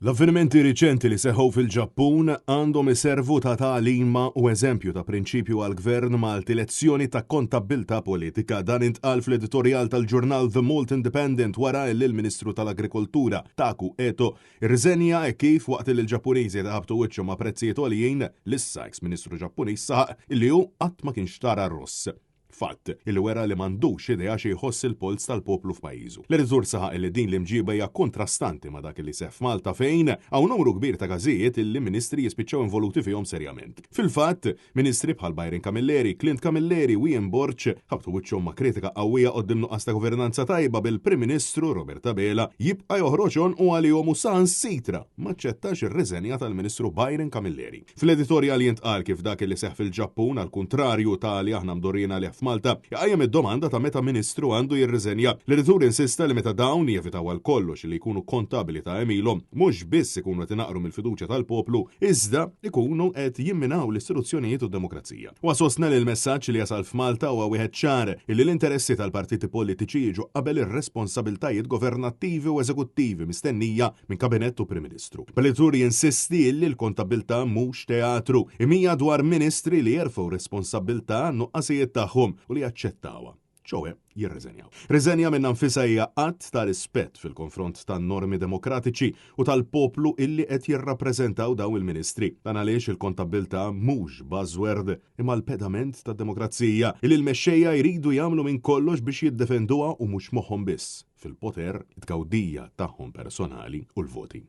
L-avvenimenti riċenti li seħħu fil-Ġappun għandhom iservu ta' tagħlima u eżempju ta' prinċipju għall-Gvern Malti lezzjoni ta' kontabbiltà politika. Dan intqal fl-editorjal tal-ġurnal The Malta Independent wara li l-Ministru tal-Agrikoltura, Taku Eto, irriżenja hekk kif waqt li l-Ġappuniżi qed iħabbtu wiċċhom ma' prezzijiet għoljin, l-issa eks-Ministru Ġappuniż saħaq illi hu qatt ma kien xtara r-ross. Fatt illi wera li m'għandux idea xi jħoss il-polz tal-poplu f'pajjiżu. L-editur saħaq illi din l-imġieba hija kontrastanti ma' dak illi seħħ f'Malta fejn hawn numru kbir ta' każijiet illi ministri jispiċċaw involuti fihom serjament. Fil-fatt, ministri bħal Byron Camilleri, Clint Camilleri u Ian Borg ħabtu wiċċhom ma' kritika qawwija quddiem nuqqas ta' governanza tajba bil-Prim Ministru Robert Abela jibqa' joħroġ għonqu għalihom u saħansitra m'aċċettax ir-riżenja tal-Ministru Byron Camilleri. Fl-editorjal jintqal kif dak li seħħ fil-Ġappun, għall-kuntrarju ta' li aħna mdorrijin għalih f'Malta, iqajjem id-domanda ta' meta Ministru għandu jirriżenja. L-editur insista li meta dawn jevitaw għal kollox li jkunu kontabbli ta' għemilhom, mhux biss ikunu qed inaqqru mill-fiduċja tal-poplu, iżda jkunu qed jimminaw l-istituzzjonijiet u d-demokrazija. Huwa sostna li l-messaġġ li jasal f'Malta huwa wieħed ċar, illi l-interessi tal-partiti politiċi jiġu qabel ir-responsabiltajiet governattivi u eżekuttivi mistennija minn Kabinett u Prim Ministru. Bl-editur jinsisti illi l-kontabbiltà mhux teatru, imma hija dwar ministri li jerfgħu responsabbiltà għan-nuqqasijiet tagħhom u li jaċċettawha, ċoe jirriżenjaw. Riżenja minnha nfisha hija att ta' rispett fil-konfront tan-normi demokratiċi u tal-poplu illi qed jirrappreżentaw dawn il-ministri. Dan għaliex il-kontabbiltà mhux buzzword imma l-pedament tad-demokrazija illi l-mexxejja jridu jagħmlu minn kollox biex jiddefenduha u mhux moħħhom biss fil-poter, it-tgawdija tagħhom personali u l-voti.